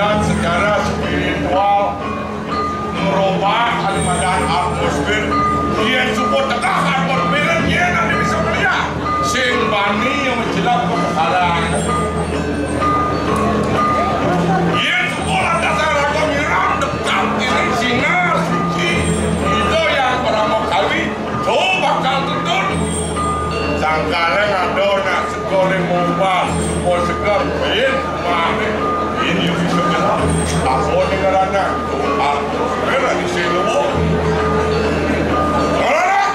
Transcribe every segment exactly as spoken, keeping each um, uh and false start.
Secara spiritual, ngerobah anu madan atmosfer. Yén suba tegeh atmosfer, yén anu bisa ngeliak. Sing bani yang menjelap ke pekalang. Yén suba lantas raga nyiram, dekap ini singa suci. Ida Hyang Parama Kawi, to bakal tutun. Sangkara ada nak sekolah mobile, mau segar, yén, mane, yén, yuk, bisa bilang, apa ni ngarana? Apa? Kena di sini, Bu. Ngarana?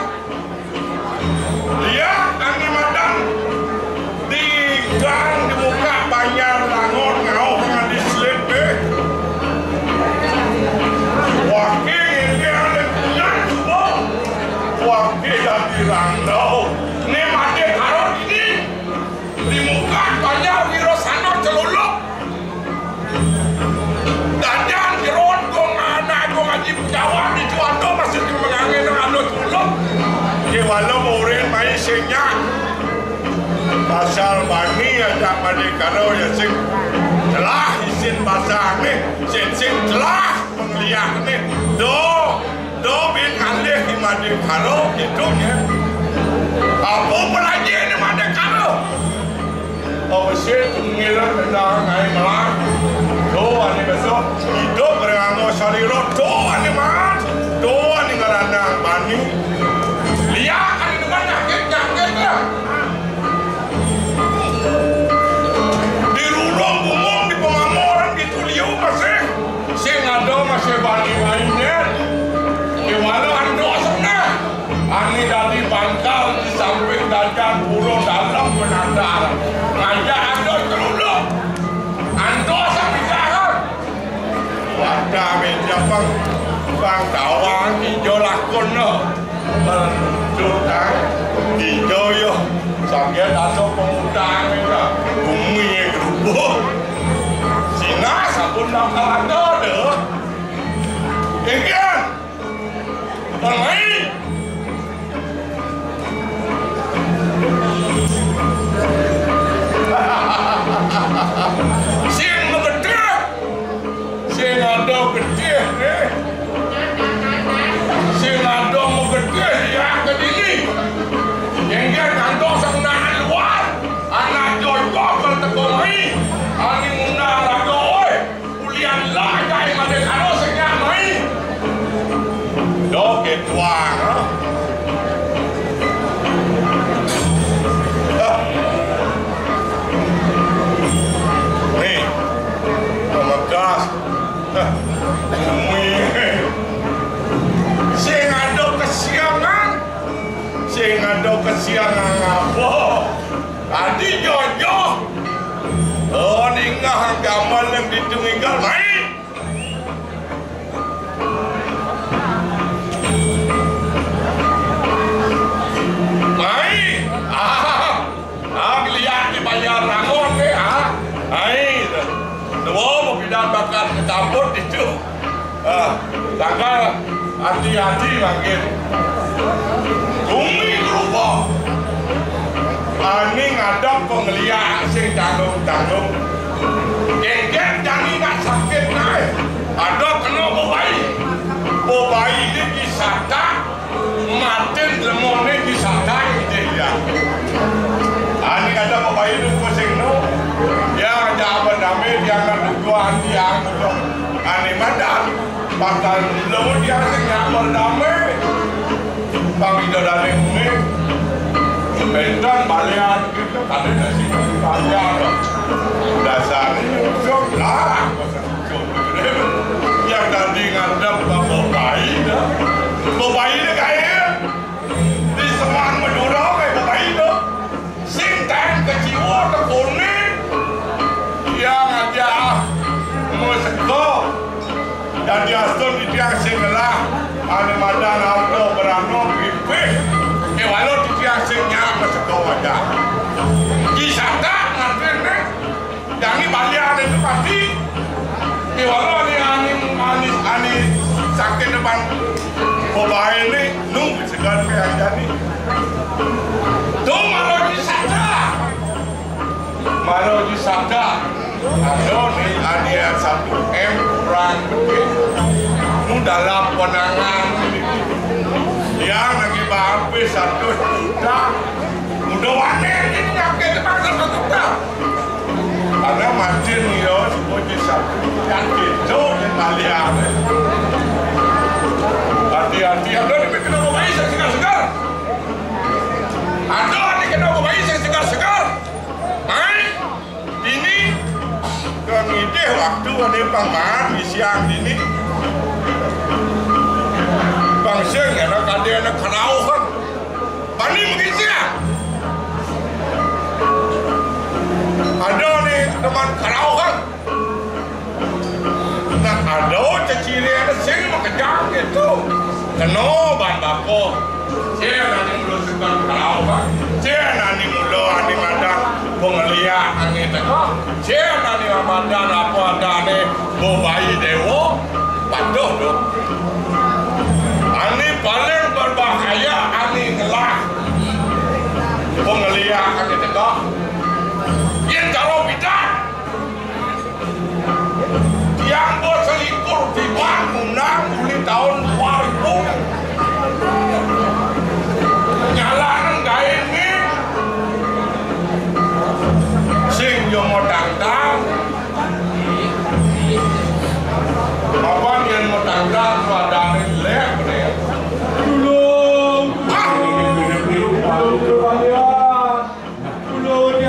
Lihat, anu madan di gang di muka Banjar Langon, ngauh ngan di slip, eh. Wakil ini ada kunyat, Bu. Wakil dari Randau. Ni mati karut ini. Di muka Banjar Wirasana celuluk. Dadan jeroan gong anak gong Haji Jawa di Juanda masih di mengangin anu tulung. Kéwala murid mai sing nyak. Pasal bani ajak Madé Karo ya sing telah isin basangné, sing sing telah pengliakné. Do, do bin alih di Madé Karo gitu nya. Apa pelajin di Madé Karo? Awasé tungilan benang ai melah. Do ané besok, idup beranggo salira. Do ané maan. Do ané ngeranang bani. Liak ané dengan nyakit-nyakit lah. Di rurung gumong, di pamamoran, di tuliu masih. Sing ada masih bani mainnya. Di mana ando senang. Ani dadi bangkal di samping dajan pura dalam penandar. Ngajak ando celuluk. Ando sapijaran. Wadah meja pang, pang tawang ijo lakon no. Berjutang ijo yo. Sambil tato pengutang meja. Bumi rubuh. Sina sabun bangkal ando deh. Ingin. Bang Mai. Sing magetih, sing ada getih, eh. Sing ada magetih, ya, ke dini. Jengger kantong sekenaan luar. Anak jodoh bertekong mai. Ani ngundang raga, oi. Ulian lah jai Madé Karo sing nyak mai. Dok ketuang, ha? Nih, pemegas. Bumi. Sing ada kesiangan. Sing ada kesiangan apa? Tadi jojoh. Oh, ningah gamal yang ditunggal. Mai. Mai. Ah. Ah, geliat di Banjar Rangon ni, ah. Ai. Dua pepidan bakat ketamput itu. Ah, tanggal hati-hati mangkin. Bumi berubah. Ani ngadep pengeliak sing tanggung-tanggung. Genggen jani nak sakit nai. Ada kena bebai. Bebai ni disatak. Matin lemone disatai ide dia. Ani ada bebai nu pusing nu. Dia ngajak bername dia nak tujuan dia nu. Ani madan. Bakal lu dia sing nak bername. Bang ida dane mune. Bentan balian kita tadi nasi balian. Dasar ini ujuk lah. Yang tadi ngadep ka bebai dah. Bebai dah kaya. Di Seman Madura kaya bebai dah. Sing taén ka jiwa tekone. Yang aja meseka. Dadi astun titiang sing ngelah. Ane madan harta berano pipih. Kewala titiang sing nyak meseka aja. Ki satak nganten nih. Jani balian itu pasti. Di wala ni ani, ani, ani sakit depan bebai ni, nu segan ke yang jani. Tu malah di sada. Malah di sada. Ada ni, ada satu M kurang dikit. Nu dalam panangan. Dia lagi bahampir satu juta. Udah wanita ni nyakit bangsa satu juta. Karena macam ni, yo, semua je satu. Yang itu ni malian. Hati-hati, ada ni kena bawa saya segar-segar. Ada ni kena bawa saya segar-segar. Mai. Ini kan idih waktu ada pang maan di siang ini. Bangsa yang ada kada ada karau kan. Bani mengisi ya. Ada ni teman karau kan. Nah, ada ceciri ada sing makejang gitu. Kena ban bako. Sia nani mula sukan kalau, Pak. Sia nani mula ani madan pengeliak ani tengah. Sia nani madan apa ada ni bebai dewa. Patuh tu. Ani paling berbahaya ani ngelah pengeliak ani tengah. Ia kalau bidan. Tiang bos selikur tiban undang uli tahun dua ribu. Nyalakan gain ni. Sing yo mau tangtang. Apa yang mau tangtang tu ada ni lek ni. Dulu. Ah. Dulu.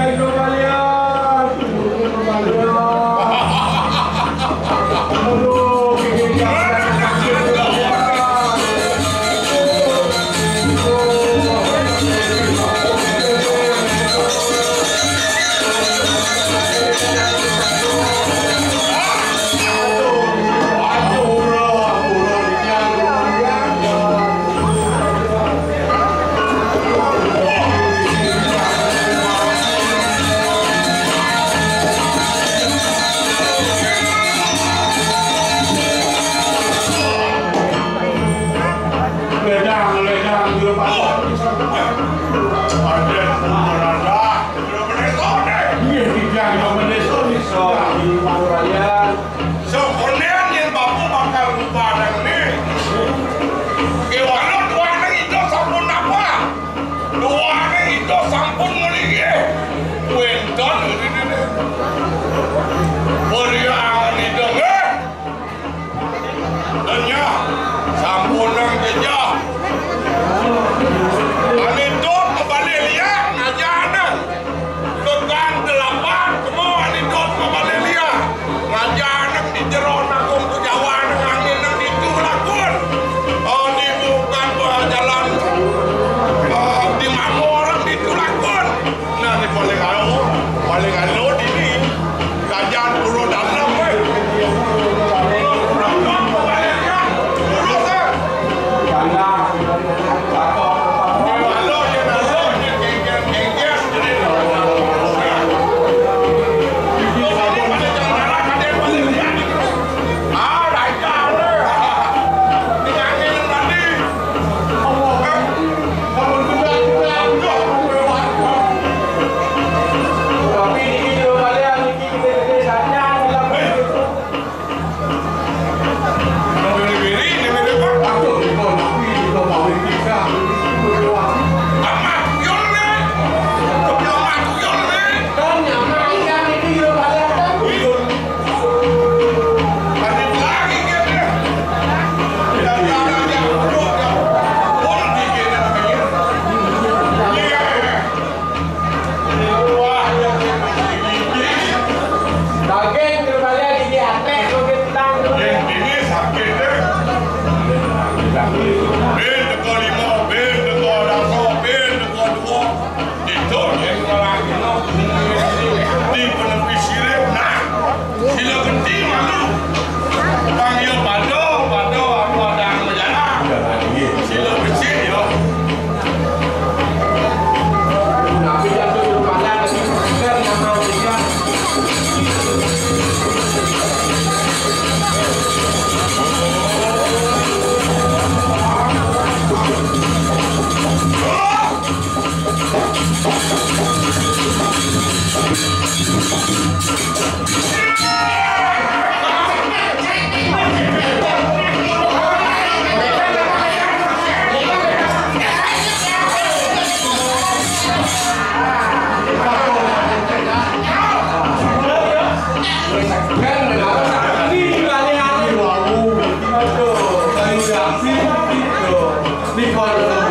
Because